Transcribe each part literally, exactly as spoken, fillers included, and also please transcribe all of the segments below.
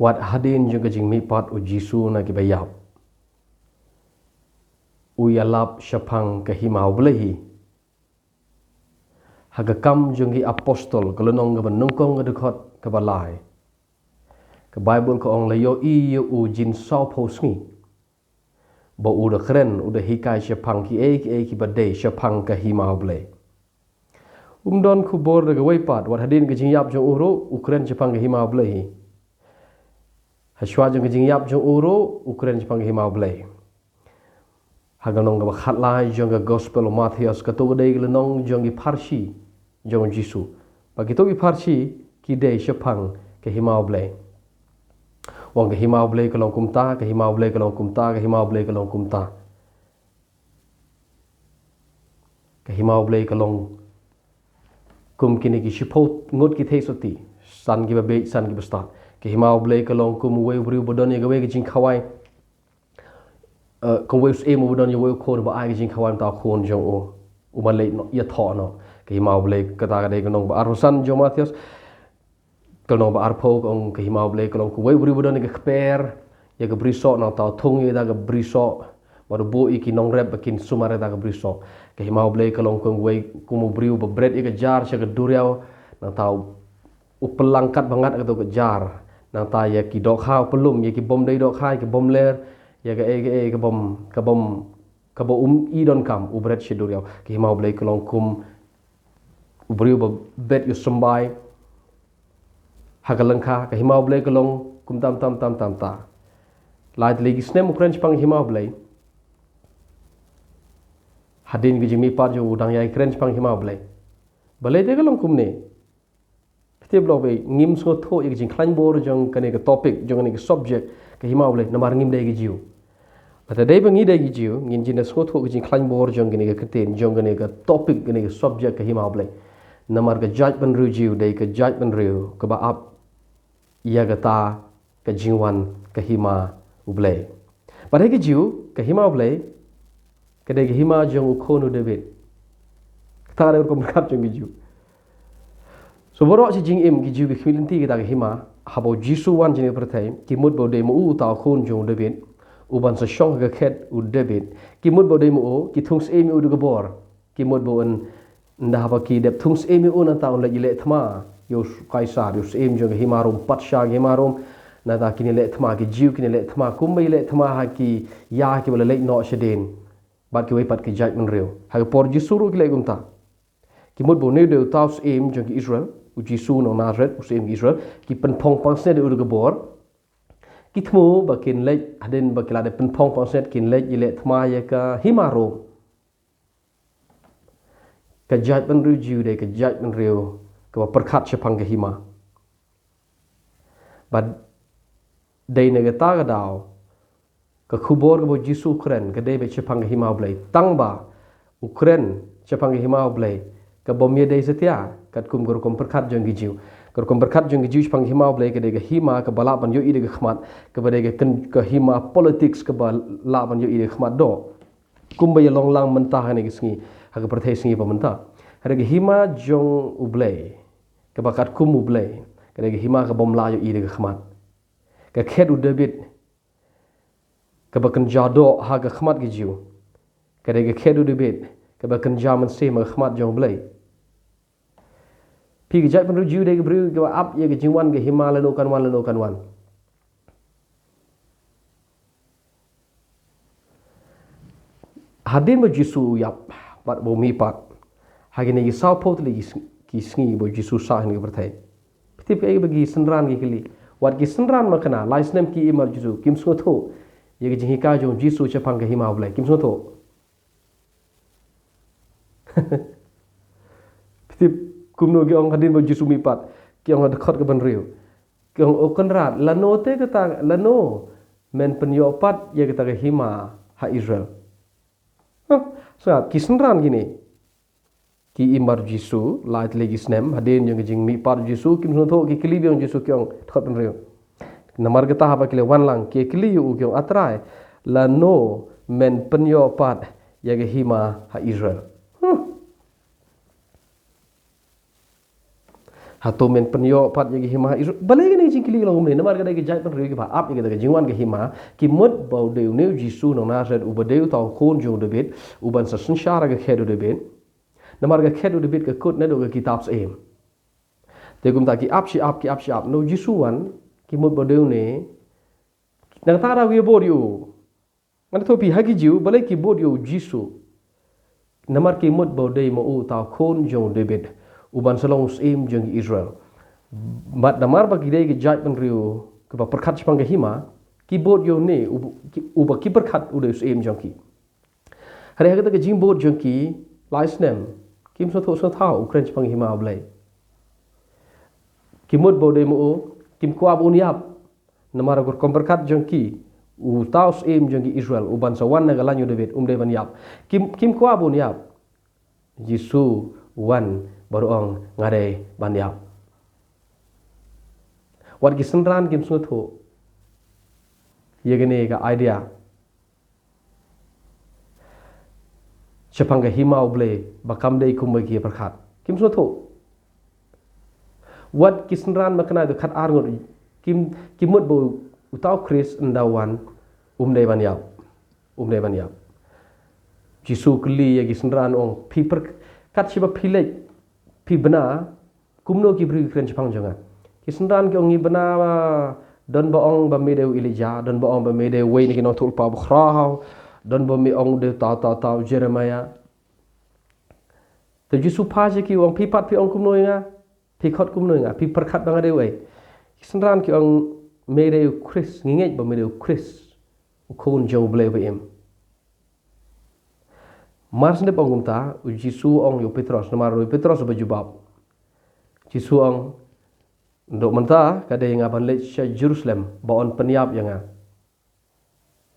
Wat hadien jong ka jingmihpat u Jisu na kiba ïap, u ïalap shaphang ka hima U Blei hi. Ha ka Kam jong ki Apostol, ka lynnong kaba nyngkong, ka dkhot kaba lai, ka Baibl ka ong la ïohi ïa u jin sawphew sngi ba u da kren, u da hikai shaphang kiei kiei kiba dei shaphang ka hima U Blei. Um don khubor da kawei pat, wat hadien ka jingïap jong u ruh u kren shaphang ka hima U Blei hi. Hashwa jong ka jingïap jong u ruh u kren shaphang ka hima U Blei. Ha ka lynnong kaba khatlai jong ka Gospel u Mathaios, kato ka dei ka lynnong jong ki pharshi jong u Jisu. Ba kito ki pharshi ki dei shaphang ka hima U Blei. U ong ka hima U Blei ka long kumta, ka hima U Blei ka long kumta, ka hima U Blei ka long kumta. Ka hima U Blei ka long kum kine ki shiphew ngut ki theisotti, san kiba bieit, san kiba stad. Ka hima U Blei ka long kum uwei u briew ba don ïa kawei ka jingkhawai, eh, kum uwei u syiem uba don ïa uwei u khun, ba ai ka jingkhawai mynta u khun jong u, u ban leit noh, ïathoh noh. Ka hima U Blei kata ka dei ka lynnong ba arphew san jong u Mathaios. Ka lynnong ba arphew ka ong ka hima U Blei ka long kum uwei u briew ba don ïa ka kper ïa ka brisoh, nangta u thung ïa ka brisoh, bad u buh ïa ki nongrep ba kin sumar ïa ka brisoh. Ka hima U Blei ka long kum uwei, kum u briew ba bret ïa ka jar sha ka duriaw, nangta u, u pynlang katba ngat ïa kato ka jar, nangta ïa ki dohkha u pynlum, ïa ki bym dei dohkha, ïa ki bym ler, ïa kaei kaei ka bym, ka bym, kaba um i donkam, u bret sha duriaw. Ka hima U Blei ka long kum u briew ba bet ïa u symbai ha ka lyngkha. Ka hima U Blei ka long kumta, kumta, kumta, kumta. Lai tylli ki snem u kren shaphang ka hima U Blei. Hadien ka jingmihpat jong u dang ïai kren shaphang ka hima U Blei. Balei te ka long kumne? Phi tip lok ba ngim sngewthuh ïa ka jingkhlaiñ bor jong kane ka topic, jong kane ka subject, ka hima U Blei, namar ngim dei ki Jiw. Lada dei ba ngi dei ki Jiw, ngin jin da sngewthuh ka jingkhlaiñ bor jong kane ka ktien, jong kane ka topic, kane ka subject, ka hima U Blei. Namar ka jaitbynriew Jiw dei ka jaitbynriew kaba ap ïa kata ka jingwan ka hima U Blei. Bad ha ki Jiw, ka hima U Blei ka dei ka hima jong u khun u David. Kata ka dei ka rukom pyrkhat jong ki Jiw. So baroh shi jingim ki Jiw ki khmih lynti kita ka hima, haba u Jisu wan sha kane ka pyrthei, ki mut ba u dei ma u uta u khun jong u David, u ban sa shong ha ka khet u David. Ki mut ba u dei ma u, ki thung syiem ïa u da ka bor. Ki mut ba un, ynda haba ki dep thung syiem ïa u, nangta un leit ïaleh thma ïa u Kaisar, ïa u syiem jong ka hima Rom, patsha ka hima Rom. Nangta kin ïaleh thma, ki Jiw kin ïaleh thma kumba ïaleh thma ha ki ïa kiba la leit noh shadien. Bad kiwei pat ki jaitbynriew. Ha ka por Jisu ruh ki leh kumta. Ki mut ba une u dei uta u syiem jong ki Israel, u Jisu nong Nazareth, u syiem ki Israel, ki pynphong pansngiat ïa u da ka bor. Ki thmu ba kin leit, hadien ba ki la dep pynphong pansngiat, kin leit ïaleh thma ïa ka hima Rom. Ka jaitbynriew Jiw dei ka jaitbynriew kaba pyrkhat shaphang ka hima. Bad dei na kata ka daw, ka khubor kaba u Jisu u kren ka dei beit shaphang ka hima U Blei. Tang ba u kren shaphang ka hima U Blei, ka bym ïadei satia katkum ka rukom pyrkhat jong ki Jiw. Ka rukom pyrkhat jong ki Jiw shaphang ka hima U Blei ka dei ka hima kaba lah ban ïohi da ka khmat, kaba dei ka kyn-, ka hima politics kaba lah ban ïohi da ka khmat doh. Kumba ïa long lang mynta ha kane ka sngi, ha ka pyrthei sngi ba mynta. Hynrei ka hima jong U Blei, kaba katkum U Blei, ka dei ka hima ka bym lah ïohi da ka khmat. Ka khet u David, kaba kynja doh ha ka khmat ki Jiw. Ka dei ka khet u David, kaba kynja mynsiem ha ka khmat jong U Blei. Phi, ka jaitbynriew Jiw dei ka briew kaba ap ïa ka jingwan ka hima lano kan wan, lano kan wan. Hadien ba u Jisu u ïap bad ba u mihpat, ha kine ki sawphew tylli ki sng-, ki sngi ba u Jisu sah ha kane ka pyrthei. Phi tip kaei ba ki synran ki kylli. Wat ki synran ma kane, lai snem ki im bad u Jisu, kim sngewthuh ïa ka jinghikai jong u Jisu shaphang ka hima U Blei. Kim sngewthuh. Phi tip kumno ki ong hadien ba u Jisu mihpat? Ki ong ha dkhot kaba hynriew. Ki ong, "O Kynrad, lano te kata, lano men pynïoh pat ïa kata ka hima ha Israel?" Huh, sngap, ki synran kine. Ki im bad u Jisu, lai tylli ki snem, hadien jong ka jingmihpat u Jisu, kim sngewthuh, ki kylli biang u Jisu ki ong, dkhot hynriew. Namar kata haba ki la wan lang, ki kylli ïa u ki ong, "A Trai, lano men pynïoh pat ïa ka hima ha Israel?" Huh. Hato men pynïoh pat ïa ka hima Israel? Balei kane ka jingkylli ka long kumne? Namar ka dei ka jaitbynriew kiba ap ïa kata ka jingwan ka hima, ki mut ba u dei une u Jisu nong Nasareth uba dei uta u khun jong u Dabid, uban sa synshar ha ka khet u Dabid. Namar ka khet u Dabid ka kut naduh ka kitab Syiem. Te kumta ki ap shi ap, ki ap shi ap. Hynda u Jisu wan, ki mut ba u dei une. Na kata ka daw ki bud ïa u. Ngan ïathuh phi, ha ki Jiw, balei ki bud ïa u Jisu? Namar ki mut ba u dei ma u uta u khun jong u Dabid, uban sa long u syiem jong ki Israel. Bad namar ba ki dei ki jaitbynriew kiba pyrkhat shaphang ka hima, ki bud ïa une, u-, ki-, uba ki pyrkhat u dei u syiem jong ki. Hynrei ha kata ka jingbud jong ki, lai snem, kim sngewthuh sngewthaw u kren shaphang ka hima U Blei. Ki mut ba u dei ma u, kim kwah ba un ïap. Namar ka rukom pyrkhat jong ki, uta u syiem jong ki Israel, uban sa wan na ka lain u Dabid, um dei ban ïap. Kim, kim kwah ba un ïap. Jisu wan bad u ong, nga dei ban ïap. Wat ki synran kim sngewthuh ïa kane ka idea shaphang ka hima U Blei, ba kam dei kumba ki pyrkhat. Kim sngewthuh. Wat ki synran ba khyndai haduh khatar ngut, kim, ki mut ba uta u Khrist hynda u wan, um dei ban ïap. Um dei ban ïap. Jisu kylli ïa ki synran, u ong, phi pyrkhat, kat shaba phi leit, phi bna, kumno ki briew ki kren shaphang jong nga? Ki synran ki ong, ngi bna ba, don ba ong ba me dei u Elijah, don ba ong ba me dei uwei na ki nongïathuhlypa bakhraw, don ba me ong dei uta uta uta u Jeremiah. Te Jisu phai sha ki, u ong, phi pat phi ong kumno ïa nga? Phi khot kumno ïa nga? Phi pyrkhat ba nga dei uei? Ki synran ki ong, me dei u Khrist, ngi ngeit ba me dei u Khrist, u Khun jong U Blei uba im. Mar shen dep ong kumta, u Jisu u ong ïa u Petros, namar u Petros uba jubab. Jisu u ong, naduh mynta ka dei ïa nga ban leit sha Jerusalem ba yn pynïap ïa nga.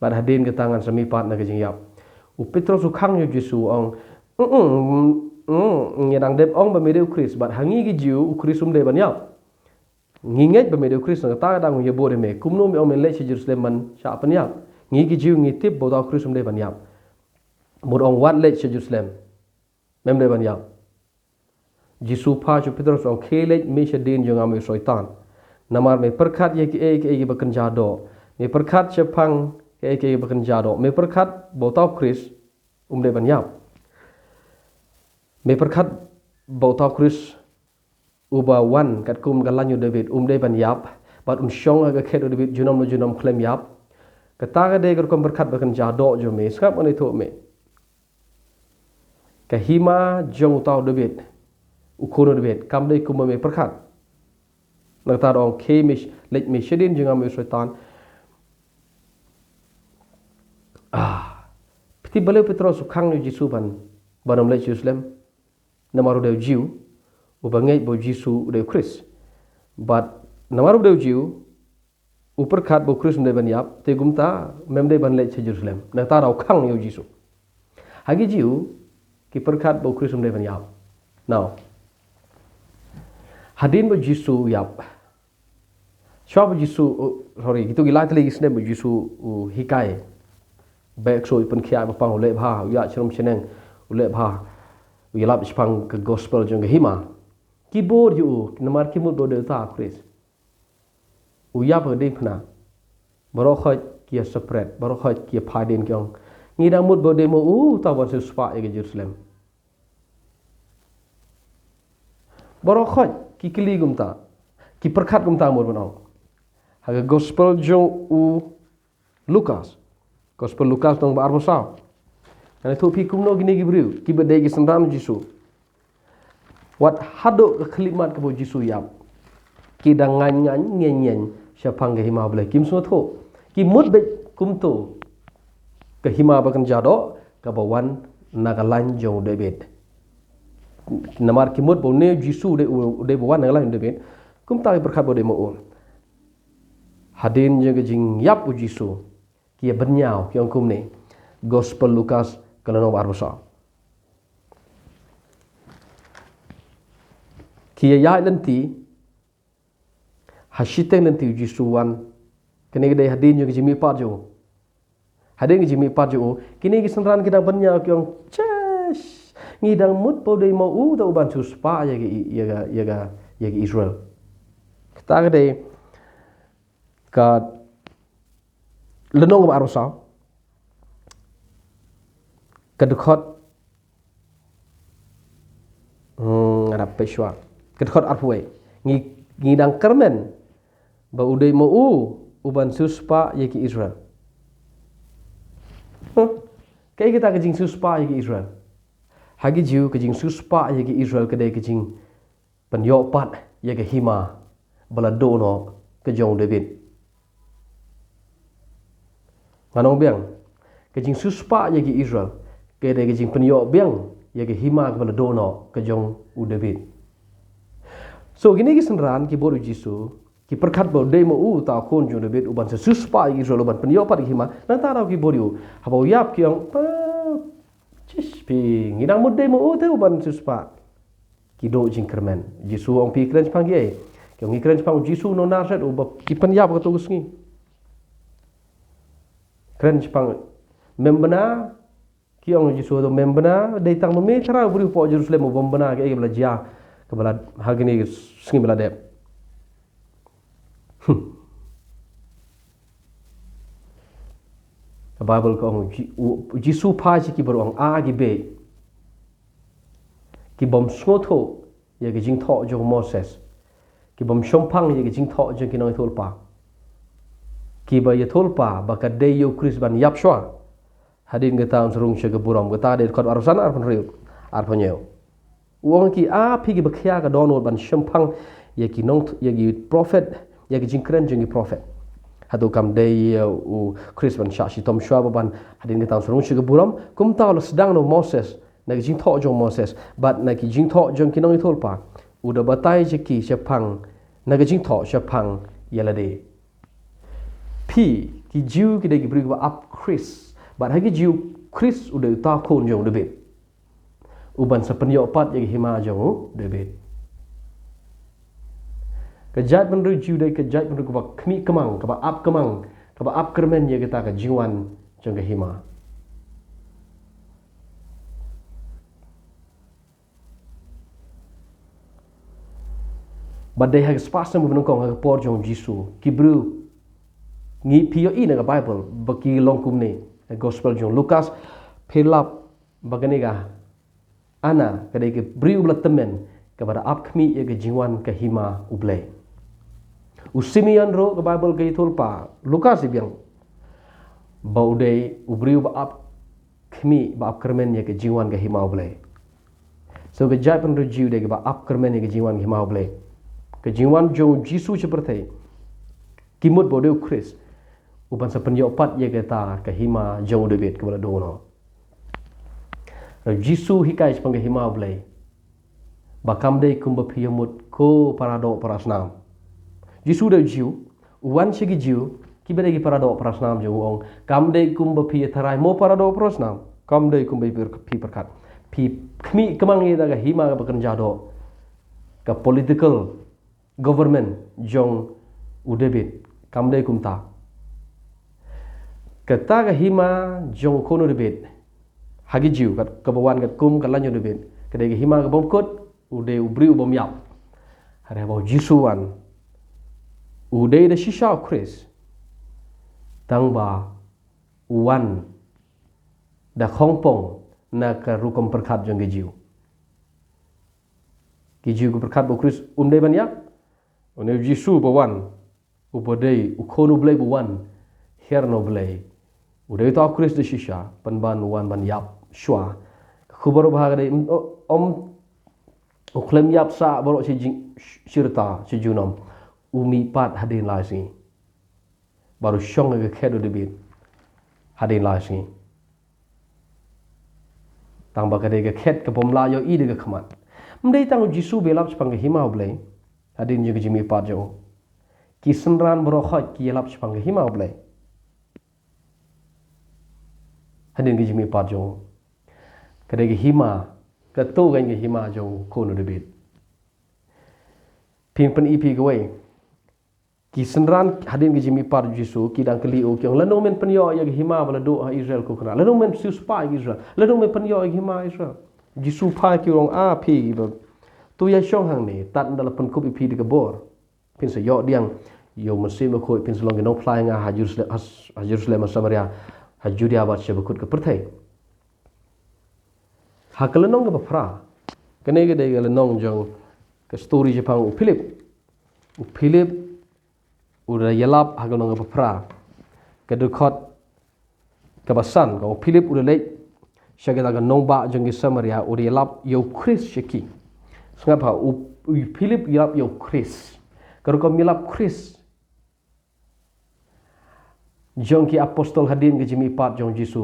Bad hadien kata ngan sa mihpat na ka jingïap. U Petros u khang ïa u Jisu, u ong, mm, mm, mm, ngi dang dep ong ba me dei u Khrist, bad ha ngi ki Jiw u Khrist um dei ban ïap. Ngi ngeit ba me dei u Khrist, na kata ka daw ngi ïa bud ïa me. Kumno me ong men leit sha Jerusalem ban shah pynïap? Ngi ki Jiw ngi tip ba uta u Khrist um dei ban ïap. Bad u ong, wat leit sha Jerusalem. Mem dei ban ïap. Jisu phai sha u Petros, u ong, khie leit me shadien jong nga me u Soitan. Namar me pyrkhat ïa kiei kiei kiba kynja doh. Me pyrkhat shaphang kiei kiei kiba kynja doh. Me pyrkhat ba uta u Khrist um dei ban ïap. Me pyrkhat ba uta u Khrist uba wan katkum ka lain u Dabid um dei ban ïap, bad un shong ha ka khet u Dabid junom la junom khlem ïap. Kata ka dei ka rukom pyrkhat ba kynja doh jong me, sngap ngan ïathuh me. Ka hima jong uta u Dabid, u khun u Dabid, kam dei kumba me pyrkhat. Na kata u ong, khie me sh-, leit me shadien jong nga me u Soitan. Ah. Phi tip balei u Petros u khang ïa u Jisu ban, ban ym leit Jerusalem? Namar u dei u Jiw, uba ngeit ba u Jisu u dei u Khrist. Bad namar u dei u Jiw, u pyrkhat ba u Khrist um dei ban ïap, te kumta mem dei ban leit sha Jerusalem. Na kata u khang ïa u Jisu. Ha ki Jiw, ki pyrkhat ba u Khrist um dei ban ïap. Now, hadien ba u Jisu u ïap, shwa ba u Jisu, oh, sorry, kito ki lai tylli ki snem ba u Jisu u hikai. Bad u pynkhiah ba pang, u leh bha, u ïaid sharum shaneng, u leh bha, u ïalap shaphang ka gospel jong ka hima. Ki bud ïa u, namar ki mut ba u dei uta u Khrist. U ïap ha ka diengphna. Baroh khoit ki ïa separate, baroh khoit ki ïa phai dien, ki ong, ngi dang mut ba u dei ma u uta uban sa siewspah ïa ka Jerusalem. Baroh khoit ki kylli kumta, ki pyrkhat kumta, mut ban ong. Ha ka gospel jong u Lukas. Gospel Lukas lynnong ba arphew saw. Ngan ïathuh phi kumno kine ki briew, kiba dei ki synran u Jisu, wat haduh ka khyllipmat kaba u Jisu u ïap, ki dang ngaiñ ngaiñ ngeiñ ngeiñ shaphang ka hima U Blei. Kim sngewthuh. Ki mut beit kumto, ka hima ba kynja doh, kaba wan na ka lain jong u Dabid. Namar ki mut ba une u Jisu u dei, u dei ba wan na ka lain u Dabid. Kumta ki pyrkhat ba u dei ma u. Hadien jong ka jingïap u Jisu, ki ïa bynñiaw, ki ong kumne. Gospel Lukas ka lynnong ba arphew saw. Ki ïa ïaid lynti, ha shiteng lynti u Jisu u wan. Kane ka dei hadien jong ka jingmihpat jong u. Hadien ka jingmihpat jong u, kine ki synran ki dang bynñiaw, ki ong, chesh, ngi dang mut ba u dei ma u uta uban siewspah ïa ka, ïa ka, ïa ka, ïa ki Israel. Kata ka dei ka Lynnong kaba arphew saw, ka dkhot, hmm, nga dap peit shuwa. Ka dkhot arphew wei. Ngi, ngi dang kyrmen ba u dei ma u uban siewspah ïa ki Israel. Huh? Kaei kata ka jingsiewspah ïa ki Israel? Ha ki Jiw ka jingsiewspah ïa ki Israel ka dei ka jingpynïoh pat ïa ka hima ba la duh noh ka jong u David. Ngan ong biang, ka jingsiewspah ïa ki Israel ka dei ka jingpynïoh biang ïa ka hima kaba la duh noh ka jong u David. So kine ki synran ki bud u Jisu, ki pyrkhat ba u dei ma u uta u khun jong u David uban sa siewspah ïa ki Israel, uban pynïoh pat ïa ka hima. Nangta daw ki bud u, haba u ïap ki ong, "Pa, chish, phi, ngi dang mut dei ma u te uban siewspah." Ki duh jingkyrmen. Jisu ong, "Phi kren shaphang kiei?" Ki ong, "Ngi kren shaphang u Jisu u nong Nasaret uba ki pynïap ha kato ka sngi." Kren shaphang, "Mem bna?" Ki ong, "Jisu, to mem bna, dei tang ma me tharai u briew hapoh Jerusalem u bym bna kaei kaba la jia, kaba la, ha kine ki sngi ba la dep." Hmm. Ka Baibl ka ong, Ji-, u-, Jisu phai sha ki baroh, ong, "A ki beit, ki bym sngewthuh ïa ka jingthoh jong u Moses, ki bym shemphang ïa ka jingthoh jong ki nongïathuhlypa, kiba ïathuhlypa ba ka dei ïa u Khrist ban ïap shuwa, hadien kata un sa rung sha ka burom." Kata dei dkhot arphew san, arphew hynriew, arphew hynñiew. U ong, "Ki, a phi kiba khia ka dohnud ban shemphang ïa ki nong, ïa ki prophet, ïa ki jingkren jong ki prophet. Hato kam dei ïa u Khrist ban shah shitom shuwa ba ban hadien kata un sa rung sha ka burom? Kumta u la sdang na u Moses, na ki jingthoh jong u Moses bad na ki jingthoh jong ki nongïathuhlypa. U da batai sha ki shaphang, na ki jingthoh shaphang ïa lade." Phi, ki Jiw ki dei ki briew kiba ap Khrist, bad ha ki Jiw Khrist u dei uta u khun jong u David, uban sa pynïoh pat ïa ka hima jong u David. Ka jaitbynriew Jiw dei ka jaitbynriew kaba khmih kyrmen, kaba ap kyrmen, kaba ap kyrmen ïa kata ka jingwan jong ka hima. Bad dei ha ka spah snem ba nyngkong, ha ka por jong u Jisu, ki briew, ngi, phi ïohi na ka Baibl ba ki long kumne. Ha ka Gospel jong u Lukas, phi lap ba kane ka Anna ka dei ka briew ba la tymmen, kaba da ap khmih ïa ka jingwan ka hima U Blei. U Simeon ruh ka Baibl ka ïathuhlypa, Lukas i biang, ba u dei u briew ba ap khmih, ba ap kyrmen ïa ka jingwan ka hima U Blei. So ka jaitbynriew Jiw dei kaba ap kyrmen ïa ka jingwan ka hima U Blei. Ka jingwan jong u Jisu sha pyrthei, ki mut ba u dei u Khrist, uban sa pynïoh pat ïa kata ka hima jong u David kaba la duh noh. Jisu hikai shaphang ka hima U Blei, ba kam dei kumba phi ïa mut ko para doh para snam. Jisu dei u Jiw, u wan sha ki Jiw, kiba dei ki para doh para snam jong u, u ong, kam dei kumba phi ïa tharai mo para doh para snam, kam dei kumba phi, phi pyrkhat. Phi khmih kyrmen ïa ka hima kaba kynja doh, ka political government jong u David, kam dei kumta. Kata ka hima jong u khun u David, ha ki Jiw, kat, kaba wan katkum ka lain jong u David, ka dei ka hima ka bym kut, u dei u briew u bym ïap. Hynrei haba u Jisu wan, u dei da shisha u Khrist, tang ba u wan da khongpong na ka rukom pyrkhat jong ki Jiw. Ki Jiw ki pyrkhat ba u Khrist um dei ban ïap, une u Jisu ba wan, uba dei u khun U Blei ba wan hiar na U Blei, u dei uta u Khrist da shisha, pynban u wan ban ïap shuwa. Ka khubor babha ka dei, um, um, u khlem ïap sah baroh shi jing, shi rta, shi junom. U mihpat hadien lai sngi. Bad u shong ha ka khet u David hadien lai sngi. Tang ba ka dei ka khet ka bym lah ïohi da ka khmat. Ym dei tang u Jisu ba ïalap shaphang ka hima U Blei hadien jong ka jingmihpat jong u. Ki synran baroh khoit ki ïalap shaphang ka hima U Blei hadien ka jingmihpat jong u. Ka dei ka hima, kato ka dei ka hima jong u khun u David. Phin pyni phi kawei. Ki synran hadien ka jingmihpat u Jisu ki dang kylli u, ki ong, "Lano men pynïoh ïa ka hima ba la duh ha Israel ko Kynrad? Lano men siewspah ïa Israel? Lano men pynïoh ïa ka hima Israel?" Jisu phai, ki ong, "A phi kiba To ïa shong hangne, tad ynda la pynkup ïa phi da ka bor, phin sa ïoh pdiang ïa u Mynsiem Bakhuid, phin sa long ki nongphla ïa nga ha Jerusalem, ha, ha Jerusalem, ha Samaria, ha Judea bad sha bakut ka pyrthei. Ha ka lynnong kaba phra, kane ka dei ka lynnong jong ka story shaphang u Philip. U Philip u da ïalap ha ka lynnong kaba phra, ka dkhot kaba san, ka u Philip u da leit sha kita ki nongbah jong ki Samaria, u da ïalap ïa u Khrist sha ki. Sngap ha, u, u Philip u ïalap ïa u Khrist. Ka rukom ïalap Khrist jong ki apostol hadien ka jingmihpat jong u Jisu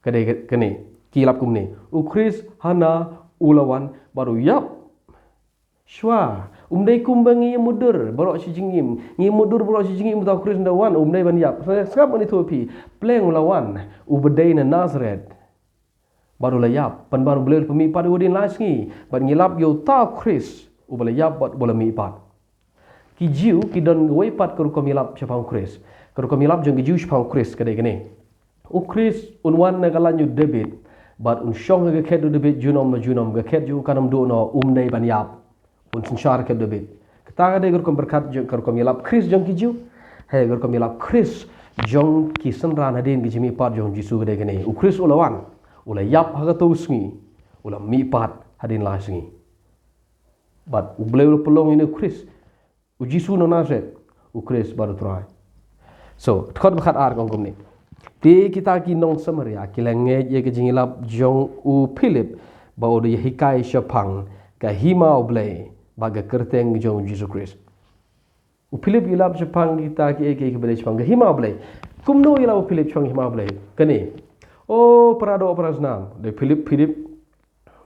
ka dei kane, ki ïalap kumne: U Khrist hana u la wan bad u ïap. Shuwa, um dei kumba ngi mutdur baroh shi jingim, ngi mutdur baroh shi jingim, uta u Khrist u da wan, um dei ban ïap. Sngap, ngan ïathuh ïa phi, pleng u la wan, uba dei na Nazareth, bad u la ïap, pynban U Blei u la pynmihpat ïa u hadien lai sngi, bad ngi ïalap ïa uta u Khrist uba la ïap bad uba la mihpat. Ki Jiw ki don kawei pat ka rukom ïalap shaphang u Khrist. Ka rukom ïalap jong ki Jiw shaphang u Khrist ka dei kane: U Khrist un wan na ka lain u David, bad un shong ha ka khet u David junom la junom, ka khet jong u kan ym duh noh, um dei ban ïap, un synshar khet u David. Kata ka dei ka rukom pyrkhat jong, ka rukom ïalap Khrist jong ki Jiw. Hei, ka rukom ïalap Khrist jong ki synran hadien ka jingmihpat jong u Jisu ka dei kane: U Khrist u la wan, u la ïap ha kato ka sngi, u la mihpat hadien lai sngi. Bad U Blei u la pynlong ïa une u Khrist, u Jisu na Nazareth, u Khrist bad u Trai. So, dkhot ba khatar ka ong kumne: Te kita ki nong Samaria ki la ngeit ïa ka jingïalap jong u Philip, ba u da ïahikai shaphang ka hima U Blei bad ka kyrteng jong u Jisu Khrist. U Philip u ïalap shaphang kita kiei kiei kiba dei shaphang ka hima U Blei. Kumno u ïalap u Philip shaphang ka hima U Blei? Kane: O para doh para snam. Dei Philip, Philip,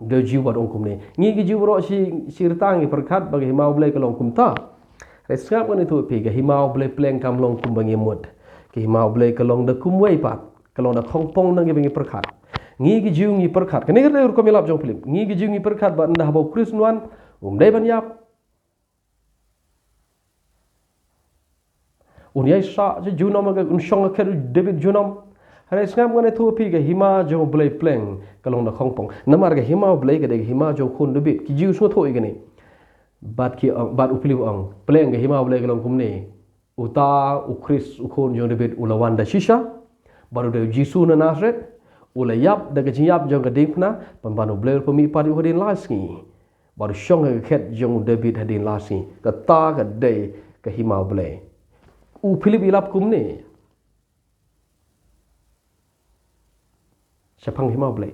dei u Jiw bad u ong kumne: Ngi ki Jiw baroh shi, shi rta ngi pyrkhat ba ka hima U Blei ka long kumta. Hynrei sngap, ngan ïathuh ïa phi, ka hima U Blei pleng kam long kumba ngi mut. Ka hima U Blei ka long da kumwei pat, ka long da khongpong na kiba ngi pyrkhat. Ngi ki Jiw ngi pyrkhat, kane ka dei ka rukom ïalap jong u Philip, ngi ki Jiw ngi pyrkhat ba ynda haba u Khrist un wan, um dei ban ïap, un ïaishah junom, un shong ha ka khet u David junom. Hynrei sngap, ngan ïathuh ïa phi, ka hima jong U Blei pleng ka long da khongpong. Namar ka hima U Blei ka dei ka hima jong u khun David. Ki Jiw sngewthuh ïa kane. Bad ki ong, bad u Philip u ong: Pleng ka hima U Blei ka long kumne: Uta u Khrist, u khun jong u David, u la wan da shisha, bad u dei u Jisu na Nazareth, u la ïap da ka jingïap jong ka diengphna, pynban U Blei u la pynmihpat ïa u hadien lai sngi, bad u shong ha ka khet jong u David hadien lai sngi. Kata ka dei ka hima U Blei. U Philip u ïalap kumne shaphang ka hima U Blei.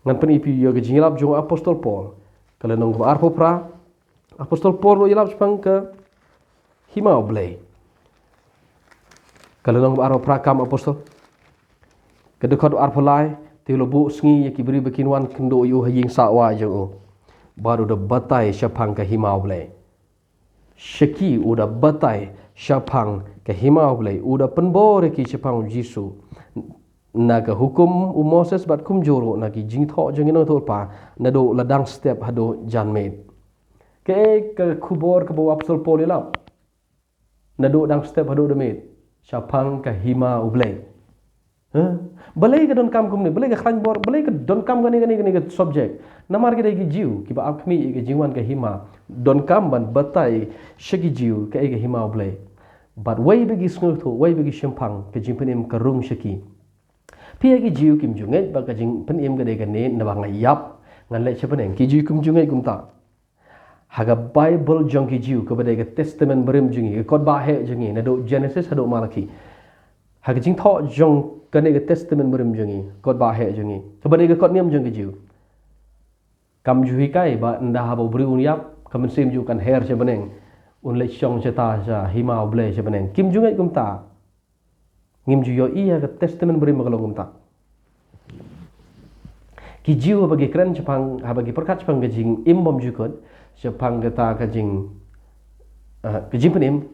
Ngan pyni ïa phi ïa ka jingïalap jong u Apostol Paul, ka lynnong kaba arphew phra. Apostol Paul ruh u ïalap shaphang ka hima U Blei. Ka lynnong kaba arphew phra Kam Apostol, ka dkhot arphew lai: Te u la buh sngi ïa ki briew ba kin wan kynduh ïa u ha ïing sah wai jong u, bad u da batai shaphang ka hima U Blei. Sha ki u da batai shaphang ka hima U Blei, u da pynbor ïa ki shaphang u Jisu na ka hukum u Moses, bad kumjuh ruh na ki jingthoh jong ki nongïathuhlypa, naduh la dang step haduh janmiet. Kaei ka khubor kaba u Apostol Paul u ïalap? Naduh dang step haduh da miet, shaphang ka hima U Blei. Huh? Balei ka donkam kumne, balei ka khlaiñ bor, balei ka donkam kane, kane, kane ka subject? Namar ki dei ki Jiw kiba ap khmih ïa ka jingwan ka hima, donkam ban batai sha ki Jiw kaei ka hima U Blei. Bad wei ba ki sngewthuh, wei ba ki shemphang, ka jingpynim ka rung sha ki. Phi ïa ki Jiw kim ju ngeit ba ka jingpynim ka dei kane, naba nga ïap, ngan leit sha bneng. Ki Jiw kim ju ngeit kumta. Ha ka Baibl jong ki Jiw, kaba dei ka Testament Barim jong ngi, ka kot baheh jong ngi, naduh Genesis haduh Malaki. Ha ka jingthoh jong kane ka Testament Barim jong ngi, kot baheh jong ngi, kaba dei ka kot niam jong ki Jiw, kam ju hikai ba ynda haba u briew un ïap, ka mynsiem jong u kan her sha bneng, un leit shong shata sha hima U Blei sha bneng. Kim ju ngeit kumta. Ngim ju ïohi ha ka Testament Barim ba ka long kumta. Ki Jiw haba ki kren shaphang, haba ki pyrkhat shaphang ka jingim bymjukut, shaphang kata ka jing, ah, ka jingpynim,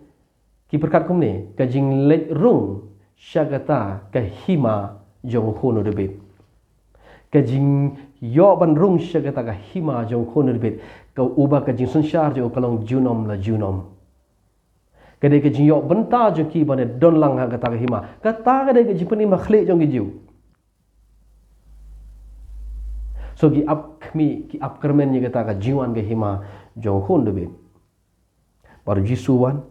ki pyrkhat kumne: ka jingleit rung sha kata ka hima jong u khun u David. Ka jingïoh ban rung sha kata ka hima jong u khun u David, ka uba ka jingsynshar jong u ka long junom la junom. Ka dei ka jingïoh bynta jong ki ban ïadon lang ha kata ka hima. Kata ka dei ka jingpynim ha khlieh jong ki Jiw. So ki ap khmih, ki ap kyrmen ïa kata ka jingwan ka hima jong u khun David. Bad u Jisu u wan,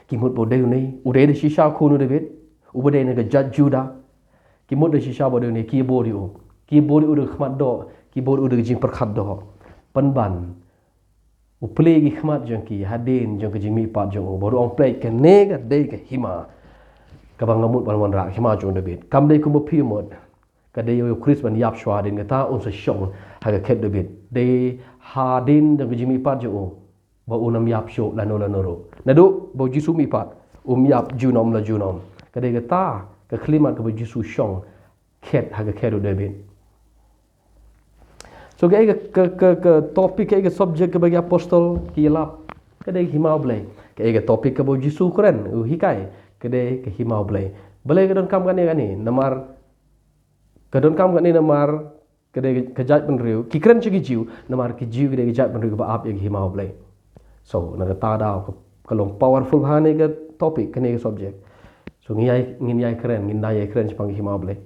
ki mut ba u dei une, u dei da shisha u khun u David, uba dei na ka jait Judah. Ki mut da shisha ba u dei une, ki bud ïa u. Ki bud ïa u da ka khmat doh, ki bud ïa u da ka jingpyrkhat doh. Pynban u plie ki khmat jong ki hadien jong ka jingmihpat jong u, bad u ong, peit, kane ka dei ka hima kaba nga mut ban wanrah, ka hima jong u David. Kam dei kumba phi mut. Ka dei ïa u Khrist ban ïap shuwa hadien kata, un sa shong ha ka khet David. Dei hadien jong ka jingmihpat jong u ba un ym ïap shuh lano lano ruh. Naduh ba u Jisu mihpat, um ïap junom la junom. Ka dei kata ka khyllipmat kaba u Jisu shong khet ha ka khet u David. So kaei ka, ka, ka, ka topic, kaei ka subject kaba ki apostol ki ïalap? Ka dei ka hima u Blei. Kaei ka topic kaba u Jisu u kren, u hikai? Ka dei ka hima u Blei. Balei ka donkam kane kane? Namar ka donkam kane namar ka dei ka jaitbynriew, ki kren sha ki Jiw, namar ki Jiw ki dei ka jaitbynriew kaba ap ïa ka hima u Blei. So na kata daw ka, ka long powerful bha kane ka topic, kane ka subject. So ngin ïai, ngin ïai kren, ngin da ïai kren shaphang ka hima u Blei.